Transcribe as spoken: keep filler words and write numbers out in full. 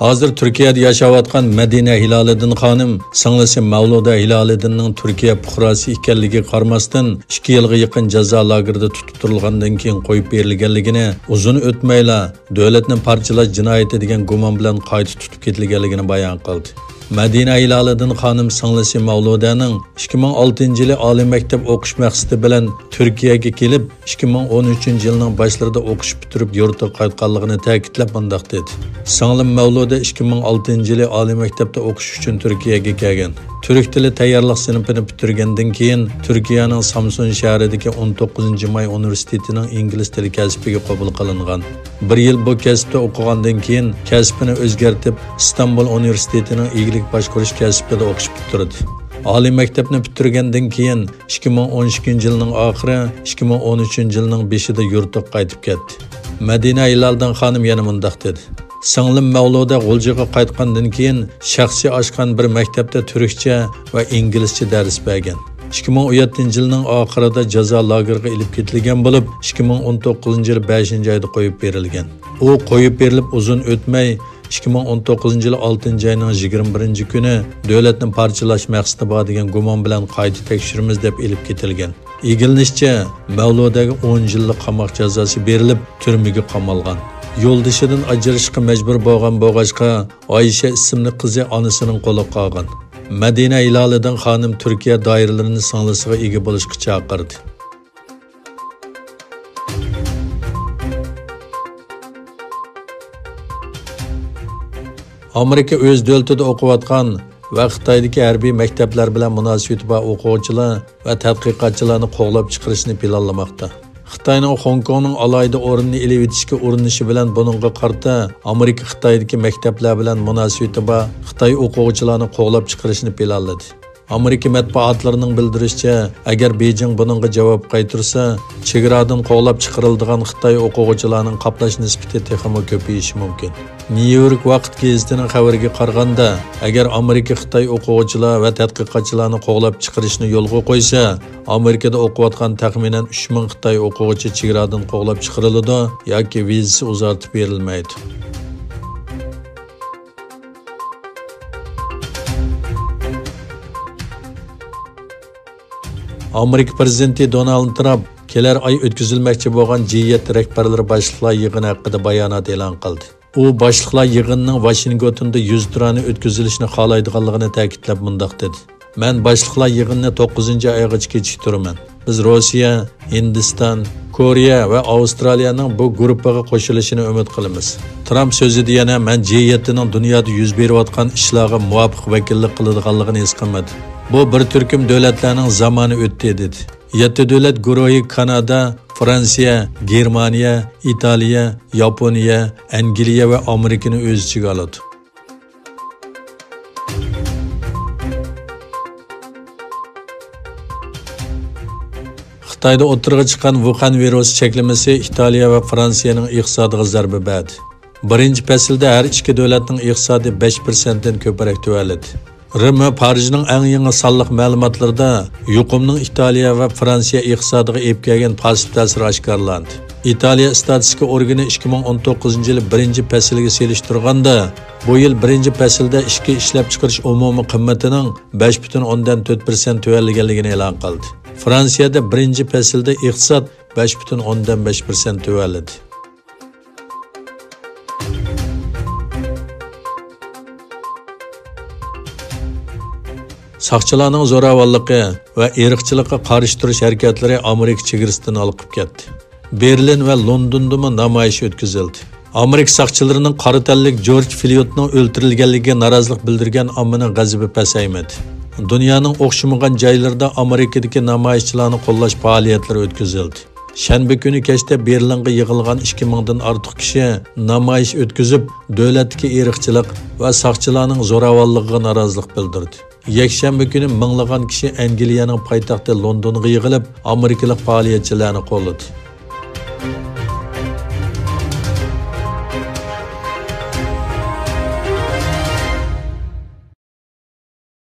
ھازىر تۈركىيەدە ياشاۋاتقان مەدىنە ھىلالىدىن خانىم سىڭلىسى مەۋلۇدە ھىلالىدىننىڭ تۈركىيە پۇقراسى ئىكەنلىكىگە قارىماستىن، ئىككى يىلغا يېقىن جازا لاگېرىدا تۇتۇپ تۇرۇلغاندىن كېيىن قويۇپ بېرىلگەنلىكىنى، ئۇزۇن ئۆتمەيلا دۆلەتنى پارچىلاش جىنايىتى دېگەن گۇمان بىلەن قايتا تۇتۇپ كېتىلگەنلىكىنى بايان قىلدى. مەدىنە ھىلالىدىن خانىم سىڭلىسى مەۋلۇدەنىڭ ئىككى مىڭ ئالتىنچى يىلى ئالىي مەكتەپ ئوقۇش مەقسىتى بىلەن تۈركىيەگە كېلىپ، ئىككى مىڭ ئون ئۈچىنچى يىلنىڭ باشلىرىدا ئوقۇش پۈتتۈرۈپ يۇرتىغا قايتقانلىقىنى تەكىتلەپ مۇنداق دېدى: سىڭلىم مەۋلۇدە ئىككى مىڭ ئالتىنچى يىلى ئالىي مەكتەپتە ئوقۇش ئۈچۈن تۈركىيەگە كەلگەن. تۈرك تىلى تەييارلىق سىنىپىنى پۈتتۈرگەندىن كېيىن، تۈركىيەنىڭ سامسۇن شەھىرىدىكى ئون توققۇزىنچى ماي ئۇنىۋېرسىتېتىنىڭ ئىنگلىز تىلى كەسپىگە قوبۇل قىلىنغان. بىر يىل بۇ كەسىپتە ئوقۇغاندىن كېيىن، كەسپىنى ئۆزگەرتىپ، ئىستانبۇل ئۇنىۋېرسىتېتىنىڭ ئىگىلىك باشقۇرۇش كەسپىدە ئوقۇش پۈتتۈردى. ئالىي مەكتەپنى پۈتتۈرگەندىن كېيىن، ئىككى مىڭ ئون ئىككىنچى يىلنىڭ ئاخىرى، ئىككى مىڭ ئون ئۈچىنچى يىلنىڭ بېشىدا يۇرتىغا قايتىپ كەتتى. مەدىنە ھىلالىدىن خانىم يەنە مۇنداق دېدى: سىڭلىم مەۋلۇدە غۇلجىغا قايتقاندىن كېيىن، شەخسىي ئاچقان بىر مەكتەپتە تۈركچە ۋە ئىنگلىزچە دەرس بەرگەن. ئىككى مىڭ ئون يەتتىنچى يىلنىڭ ئاخىرىدا جازا لاگېرىغا ئېلىپ كېتىلگەن بولۇپ، ئىككى مىڭ ئون توققۇزىنچى يىل بەشىنچى ئايدا قويۇپ بېرىلگەن. ئۇ قويۇپ بېرىلىپ ئۇزۇن ئۆتمەي، ئىككى مىڭ ئون توققۇزىنچى يىلى ئالتىنچى ئاينىڭ يىگىرمە بىرىنچى كۈنى دۆلەتنى پارچىلاش مەقسىتى بار دېگەن گۇمان بىلەن قايتا تەكشۈرىمىز دەپ ئېلىپ كېتىلگەن. ئىگىلىنىشىچە، مەۋلۇدەگە ئون يىللىق قاماق جازاسى بېرىلىپ، تۈرمىگە قامالغان. يولدىشىدىن ئاجرىشىشقا مەجبۇر بولغان بولغاچقا، ئايشە ئىسىملىك قىزى ئانىسىنىڭ قولىغا قالغان. مەدىنە ھىلالىدىن خانىم تۈركىيە دائىرىلىرىنى سىڭلىسىغا ئىگە بولۇشقا چاقىردى. ئامېرىكا ئۆز دۆلىتىدە ئوقۇۋاتقان ۋە خىتايدىكى ھەربىي مەكتەپلەر بىلەن مۇناسىۋىتى بار ئوقۇغۇچىلار ۋە تەتقىقاتچىلارنى قوغلاپ چىقىرىشنى پىلانلىماقتا. خىتاينىڭ خوڭكوڭنىڭ ئالاھىدە ئورنىنى ئېلىۋېتىشكە ئۇرۇنۇشى بىلەن بۇنىڭغا قارىتا ئامېرىكا خىتايدىكى مەكتەپلەر بىلەن مۇناسىۋىتى بار خىتاي ئوقۇغۇچىلارنى قوغلاپ چىقىرىشنى پىلانلىدى. ئامېرىكا مەتبۇئاتلىرىنىڭ بىلدۈرۈشىچە، ئەگەر بېيجىڭ بۇنىڭغا جاۋاب قايتۇرسا، چېگرادىن قوغلاپ چىقىرىلىدىغان خىتاي ئوقۇغۇچىلارنىڭ قاپلاش نىسبىتى تېخىمۇ كۆپىيىشى مۇمكىن. نيۇ يورك ۋاقىت گېزىتىنىڭ خەۋىرىگە قارىغاندا، ئەگەر ئامېرىكا خىتاي ئوقۇغۇچىلار ۋە تەتقىقاتچىلارنى قوغلاپ چىقىرىشنى يولغا قويسا، ئامېرىكىدا ئوقۇۋاتقان تەخمىنەن ئۈچ مىڭ خىتاي ئوقۇغۇچى چېگرادىن قوغلاپ چىقىرىلىدۇ ياكى ۋىزىسى ئۇزارتىپ بېرىلمەيدۇ. ئامېرىكا پىرېزىدېنتى دونالد ترامپ كېلەر ئاي ئۆتكۈزۈلمەكچى بولغان جى يەتتە رەھبەرلىرى باشلىقلار يىغىنى ھەققىدە بايانات ئېلان قىلدى. ئۇ باشلىقلار يىغىنىنىڭ ۋاشىنگتوندا يۈزتۇرانە ئۆتكۈزۈلۈشىنى خالايدىغانلىقىنى تەكىتلەپ مۇنداق دېدى: مەن باشلىقلار يىغىنىنى توققۇزىنچى ئايغىچە كېچىكتۈرىمەن. بىز روسىيە، ھىندىستان، كورېيە ۋە ئاۋسترالىيەنىڭ بۇ گۇرۇپپىغا قوشۇلۇشىنى ئۈمىد قىلىمىز. ترامپ سۆزىدە يەنە، مەن جى يەتتىنىڭ دۇنيادا يۈز بېرىۋاتقان ئىشلارغا مۇۋاپىق ۋەكىللىك قىلىدىغانلىقىنى ھېس قىلمىدىم. بۇ بىر تۈركۈم دۆلەتلەرنىڭ زامانى ئۆتتى، دېدى. يەتتە دۆلەت گۇرۇھى كانادا، فرانسىيە، گېرمانىيە، ئىتالىيە، ياپونىيە، ئەنگلىيە ۋە ئامېرىكىنى ئۆز ئىچىگە ئالىدۇ. خىتايدا ئوتتۇرىغا چىققان ۋۇخەن ۋىرۇسى چەكلىمىسى ئىتالىيە ۋە فرانسىيەنىڭ ئىقتىسادىغا زەربە بەردى. بىرىنچى پەسىلدە ھەر ئىككى دۆلەتنىڭ ئىقتىسادى بەش پىرسەنتتىن كۆپرەك تۆۋەنلىدى. رىم ۋە پارىژنىڭ ئەڭ يېڭى سانلىق مەلۇماتلىرىدا يۇقۇمنىڭ ئىتالىيە ۋە فرانسىيە ئىقتىسادىغا ئېلىپ كەلگەن پاسسىپ تەسىرى ئاشكارىلاندى. ئىتالىيە ئىستاتىستىكا ئورگىنى ئىككى مىڭ ئون توققۇزىنچى يىل بىرىنچى پەسىلگە سېلىشتۇرغاندا، بۇ يىل بىرىنچى پەسىلدە ئىچكى ئىشلەپچىقىرىش ئومۇمىي قىممىتىنىڭ بەش پۈتۈن ئوندىن تۆت پىرسەنت تۆۋەنلىگەنلىكىنى ئېلان قىلدى. فرانسىيەدە بىرىنچى پەسىلدە ئىقتىساد بەش پۈتۈن ئوندىن بەش پىرسەنت تۆۋەنلىدى. ساقچىلارنىڭ زوراۋانلىقى ۋە ئىرقچىلىققا قارشى تۇرۇش ھەرىكەتلىرى ئامېرىكا چېگرىسىدىن ھالقىپ كەتتى. بېرلىن ۋە لوندوندىمۇ نامايىش ئۆتكۈزۈلدى. ئامېرىكا ساقچىلىرىنىڭ قارا تەنلىك جورج فلويدنىڭ ئۆلتۈرۈلگەنلىكىگە نارازىلىق بىلدۈرگەن ئاممىنىڭ غەزىپى پەسەيمىدى. دۇنيانىڭ ئوخشىمىغان جايلىرىدا ئامېرىكىدىكى نامايىشچىلارنى قوللاش پائالىيەتلىرى ئۆتكۈزۈلدى. شەنبە كۈنى كەچتە بېرلىنغا يىغىلغان ئىككى مىڭدىن ئارتۇق كىشى نامايىش ئۆتكۈزۈپ، دۆلەتتىكى ئىرقچىلىق ۋە ساقچىلارنىڭ زوراۋانلىقىغا نارازىلىق بىلدۈردى. يەكشەنبە كۈنى مىڭلىغان كىشى ئەنگلىيەنىڭ پايتەختى لوندونغا يىغىلىپ، ئامېرىكىلىق پائالىيەتچىلەرنى قوللىدى.